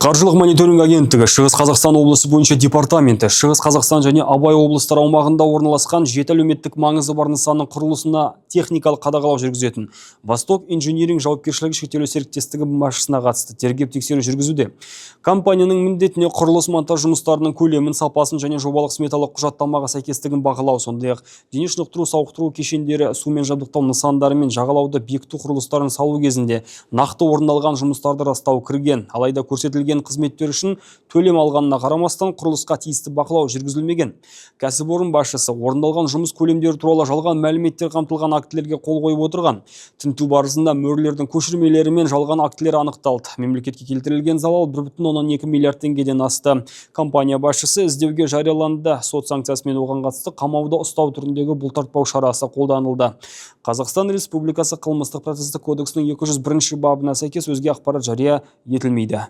Қаржылық мониторинг агенттігі Шығыс Қазақстан облысы бойынша департаменті Шығыс Қазақстан және Абай облыстары аумағында орналасқан жеті әлеуметтік маңызы бар нысанның құрылысына техникалық қадағалау жүргізетін «Восток Инжиниринг» жауапкершілігі шектеулі серіктестігі басшысына қатысты тергеп тексеру жүргізуде. Компанияның міндетіне құрылыс монтаж жұмыстарының көлемін, сапасын және жобалық сметалық құжаттамаға сәйкестігін бағалау, сондай-ақ дене шынықтыру сауықтыру кешендері, сумен жабдықтау нысандары мен жағалауды бекіту құрылыстарын салу кезінде нақты орындалған жұмыстарды растау кірген. Алайда көрсетілген қызметтер үшін төлем алғанына қарамастан, құрылысқа тиісті бақылау жүргізілмеген. Кәсіпорын басшысы орындалған жұмыс көлемдері туралы жалған мәліметтер қамтылған актілерге қол қойып отырған. Тінту барысында мөрлердің көшірмелері мен жалған актілер анықталды. Мемлекетке келтірілген залал 1,2 миллиард теңгеден асты. Компания басшысы іздеуге жарияланды. Сот санкциясымен оған қатысты қамауда ұстау түріндегі бұлтартпау шарасы қолданылды. Қазақстан Республикасы Қылмыстық процестік кодексінің 201 бабына сәйкес өзге ақпарат жария етілмейді.